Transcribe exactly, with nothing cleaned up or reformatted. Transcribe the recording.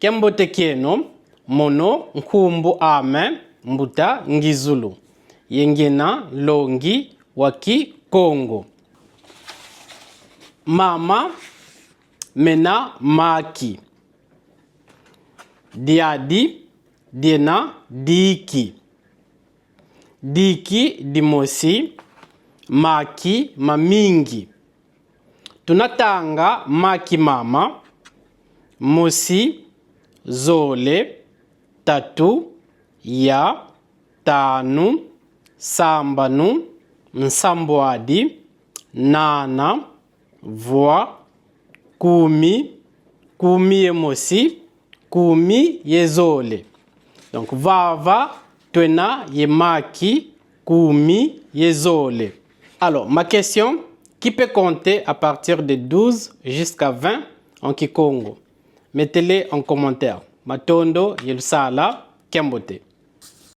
Kiambote kieno, mono nkumbu ame Mbuta Ngizulu, ye ngiena nlongi wa Kikongo. Mama mena maki. Diadi diena diki. Diki dimosi, maki mamingi. Tuna tanga maki mama: mosi, zole, tatu, ya, tanu, sambanu, nsambwadi, nana, vwa, kumi, kumi ye mosi, kumi ye zole. Donc, vava twena ye maki kumi ye zole. Alors, ma question: qui peut compter à partir de douze jusqu'à vingt en kikongo? Mettez-les en commentaire. Matondo ye lusala kiambote.